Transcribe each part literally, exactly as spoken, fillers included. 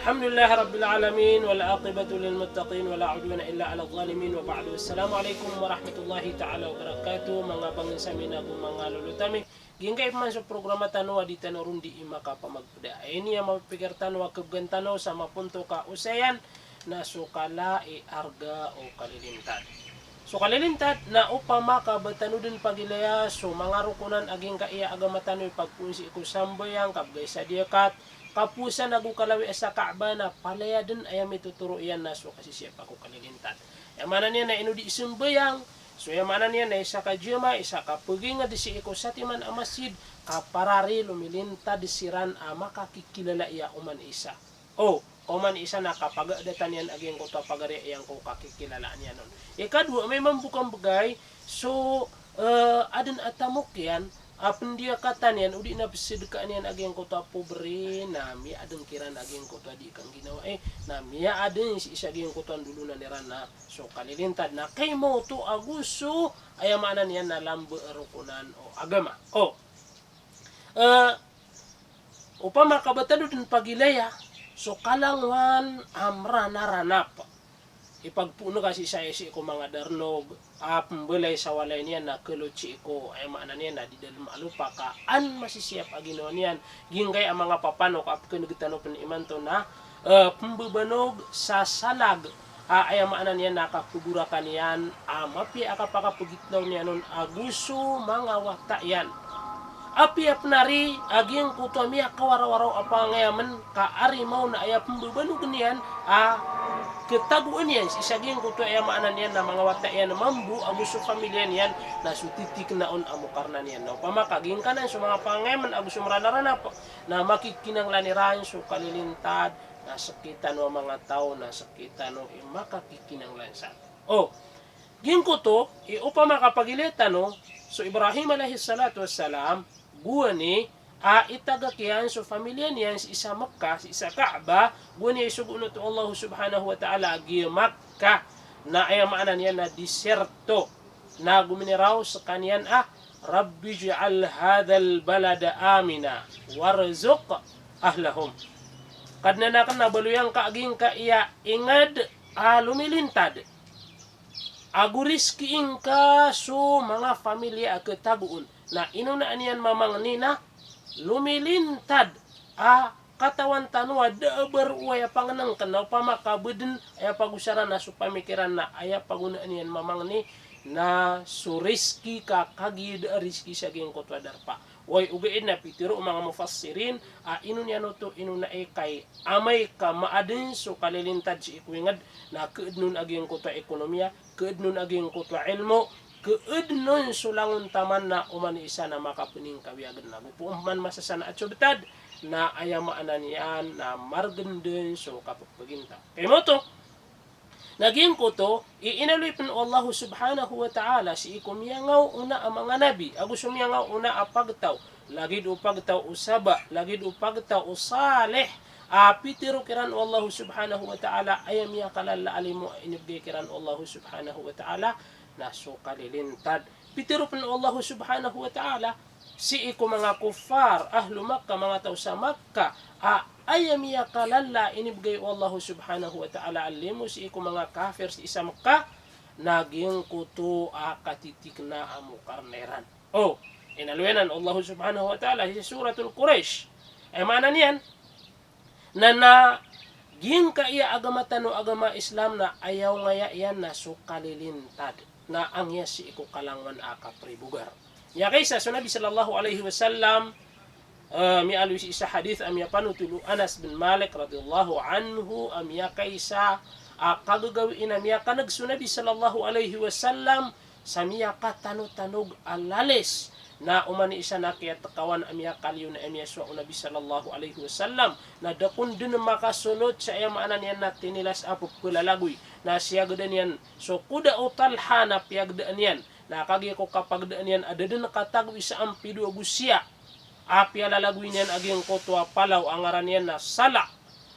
Alhamdulillahi Rabbil Alamin, wal aqibatu lil muttaqin, wala udwana illa ala zalimin, wa ba'du. Assalamu alaikum warahmatullahi ta'ala wabarakatuh. Manga bangensa mi nago manga lolot ami. Giyangkai pman so programa tano a di tano ron dii makapamagpda. Aya ini a mapipikir tano a kebgan tano sa mapontok a osayan na so kala i arga o kalilintad. So kalilintad na opama ka ba tano den pagilaya so manga rokonan a giyangkaya agama tano i pagpoon sii ko sambayang, kabgay sa diyakat, kaposan ago kalawia sa Kaaba na palaya den aya mitotoro iyan na so kasisiyapa ko kalilintad. Aya maana niyan na ino di sambayang, so aya maana niyan na isa ka jamaah, isa ka peginged sii ko satiman a masjid, ka parari lomilintad siran a makakikilala iya oman isa. O, ka oman isa na kapagadatan iyan a giyangkoto a pagari iyan ko kakikilala niyan on. Ikadowa, amay mambo kambgay, so, eh, aden a tamok iyan, a pendiyakatan iyan, odi na pesedkaan iyan a giyangkoto a pobre, na miyaaden kiran a giyangkoto a di kangginawai, na miyaaden sii sa giyangkoto a ndolonan iran na so kalilintad. Na kaimaoto ago so, aya maana niyan na lamba a rokonan o agama. O, eh, opama ka ba tano den pagilaya so kalangowan a meranaranap. Ipagpoon ka sii sa, sii ko manga darnog a pembalay sa walay niyan na kelot sii ko, aya maana niyan na di dalem a lopa ka an masisiyap a ginawa niyan. Giyangkai a manga papanok a pekeneg tano pen imanto na, eh, pembebanog sa salag, a aya maana niyan na kapegorakan iyan a mapiya a kapakapegitnaw niyan on ago so manga wata iyan. Apiya pen ari a giyangkoto a miyakawarawaraw a pangangayamen ka ari maona aya pembebanogen iyan a ketagoan iyan sii sa giyangkoto a aya maana niyan na manga wata iyan mambo ago so pamilya niyan na so titikna on a mokarna niyan. Na opama ka giyangkanan so manga pangangayamen ago so meranaranap na makikinanglan iran so kalilintad, na sekitan o manga taw, na sekitan o i makakikinanglan san. O, giyangkoto i opama ka pagilaya tano so Ibrahim alayhis salatu wassalam, gowani a itagak iyan so pamilya niyan sii sa Makkah, sii sa Kaaba, gowani a isogo on oto o Allah subhanahu wa ta'ala a giya Makkah, na aya maana niyan na disyerto. Na gominiraw sekaniyan a, "Rabbij'al hadhal balada amina warzuq ahlahum." Kadnan aken, na baloy angka a giyangkaya inged a lomilintad ago rizkii ngka so manga pamilya a ketagoon. Na inonaan iyan mamangni na lomilintad a katawan tano a da a ba roo aya pangenengken, na opama ka ba den aya pagosaran na so pamikiran na aya pagonaan iyan mamangni na so rizki ka kagiya da a rizki sa giyangkoto a darpa. Oway, ogaid na pitero o manga mufassirin a ino niyan oto inonai ka i amay ka maaden so kalilintad sii ko inged na keed on a giyangkoto a ekonomiya, keed on a giyangkoto a ilmo, keed on so langon taman na oman i isa na makapeningkawiyagen. Na go poon man masasanaat so betad, na aya maana niyan na maregen den so kapepegintaw. Kaimaoto, na giyangkoto i inaloy pen o Allah subhanahu wa ta'ala sii ko miyangaoona a manga nabi ago so miyangaoona a pagtaw, lagid o pagtaw o Saba, lagid o pagtaw o Salih, a pitero kiran o Allah subhanahu wa ta'ala aya miyakalala a limo a inibegay kiran o Allah subhanahu wa ta'ala na so kalilintad. Pitero pen o Allah subhanahu wa ta'ala sii ko manga kuffar, ahlu Makkah, manga taw sa Makkah, a aya miyakalala a inibegay o Allah subhanahu wa ta'ala a limo sii ko manga kafir sii sa Makkah, na giyangkoto a katitikna a mokarna iran. O, inaloy anan o Allah subhanahu wa ta'ala sii sa Suratul Quraish. Aya maana niyan na, na giyangkaya agama tano a agama Islam na aya ongaya iyan na so kalilintad. Na anggiya sii ko kalangowan a kapribogar. Miyakaisa so Nabi sallallahu alaihi wasallam, eh, miyaaloy sii sa hadith a miyapanotol o Anas bin Malik radhiyallahu anhu a miyakaisa a kagagawii na miyakaneg so Nabi sallallahu alaihi wasallam sa miyakatanotanog a lalis Na oman i isa na kiyatkawan a miyakaliyo na aya miyasowa o Nabi sallallahu alaihi wasallam, na da kon dn makasolot sa aya maana niyan na tinilas a pphalalagoy. Na siyagdaan iyan so koda o Talha na piyagdaan iyan. Na kagiya ko kapagdaan iyan a da dn katago isa a mpido ago siya a piyalalagoy niyan a giyangkoto a palaw a ngaran iyan na Sala'.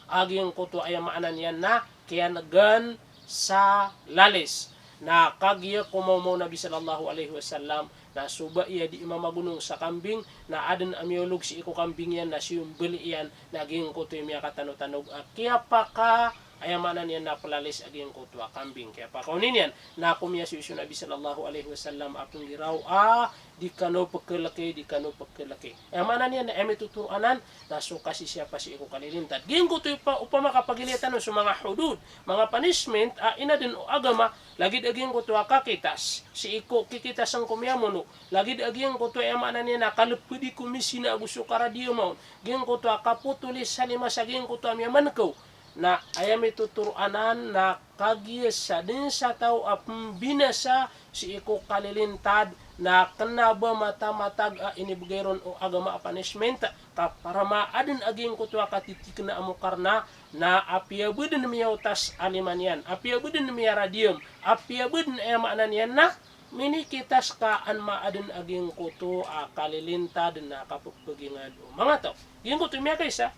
A giyangkoto a aya maana niyan na kiyan'gan sa lalis. Na kagiya ko mawmaw o Nabi sallallahu alaihi wasallam, na so bai a dii mamagonong sa kambing, na adn a miyaolog sii ko kambing iyan na siyombali iyan, na giyangkoto i miyakatanotanog a kiyapaka, aya maana niyan na plalis a giyangkoto a kambing. Kiyapakaoni niyan, na komiyasoy so Nabi sallallahu alaihi wasallam a pnggiraw a di kano pkhalki, di kano pkhalki. Aya maana niyan na aya mitotoro anan na so kasisiyapa sii ko kalilintad. Giyangkoto i pa-, opama ka pagilaya tano so manga hudud, manga punishment a inadn o agama, lagid a giyangkoto a kakitas sii ko kikitasn ko miyamono, lagid a giyangkoto a aya maana niyan na kalpdi ko misina ago so karadiyama on, giyangkoto a kapotoli sa lima sa giyangkoto a miyamankaw. Na aya mitotoro anan na kagiya sa dn sa taw a pmbinasa sii ko kalilintad, na kna ba matamatag a inibgay ron o agama a punishment, ka para maadn a giyangkoto a katitikna a mokar na, na apiya ba dn miyaotas a lima niyan, apiya ba dn miyaradiyam, apiya ba dn aya maana niyan na minikitas ka an maadn a giyangkoto a kalilintad na kapphagingad o manga taw. Giyangkoto i miyakaisa,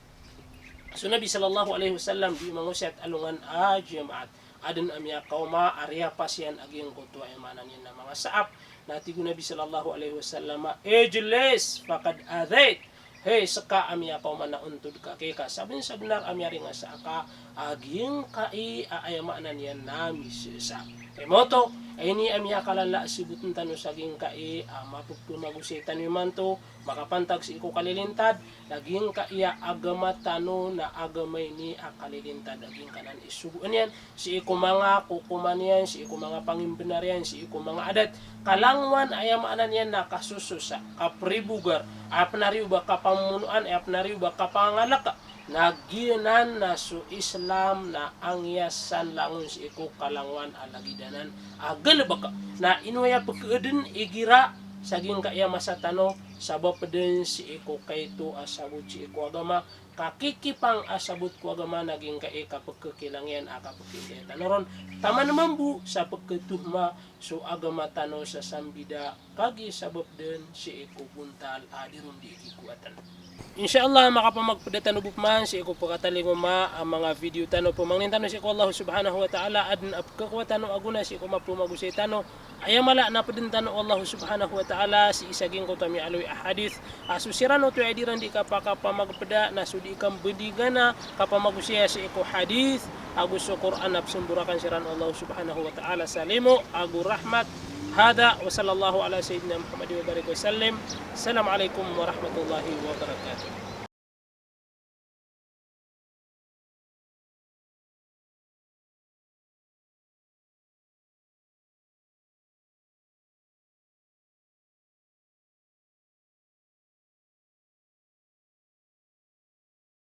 so Nabi sallallahu alaihi wasallam dii mangosiyat alongan a Jumaat. Adn a miyakaoma a riyapasiyan a giyangkoto a aya maana niyan na manga saap. Na tig o Nabi sallallahu alaihi wasallam a, "Ijlis faqad adhait." Hay, ska a miyakaoma na ontod ka kika, sabnsabnar a miyaringasa ka a giyangkai a aya maana niyan na misesa. Imoto, a ini a miyakalala a sbotn tano sa giyangkai a mapphmagosay tano imanto, makapantag sii ko kalilintad, na giyangkai a agama tano na agama ini a kalilintad a giyangkanan i sogoan iyan, sii ko manga kokoman iyan, sii ko manga pangimbnar iyan, sii ko manga adat. Kalangowan a aya maana niyan na kasososa, kapribogar, a pnariyoba kapamonoan, a pnariyoba kapangalaka. Na giyanan na so Islam na angiyasan langon sii ko kalangowan a lagid anan a galbk. Na ino aya pkhaadn igira sa giyangkai a masa tano, sabap dn sii ko kaito a sabot sii ko agama, ka kikipang a sabot ko agama na giyangkai kapkhakilang iyan a kapkhaintay tano ron. Taman mambo sa pkhatohma so agama tano sa sambida, kagiya sabap dn sii ko bontal a di ron dii kikowatan. Insha Allah, makapamagpda tano bo pman sii ko pkatalingoma a manga video tano. Pmangnin tano sii ko Allah subhanahu wa ta'ala, adn a pkhakowa tano a gona sii ko mapphmagosay tano. Aya mala na pdn tano o Allah subhanahu wa ta'ala sii sa giyangkoto a miyaaloy a hadith. A so siran oto a di ran dii kapakapamagpda na so dii kambandingana kapamagosaya sii ko hadith ago so Qur'an a pzamborakan siran o Allah subhanahu wa ta'ala sa limo ago rahmat. Hadha wa sallallahu ala sayyidina Muhammadin wa barik wa sallim. Assalamu alaikum warahmatullahi wabarakatuh.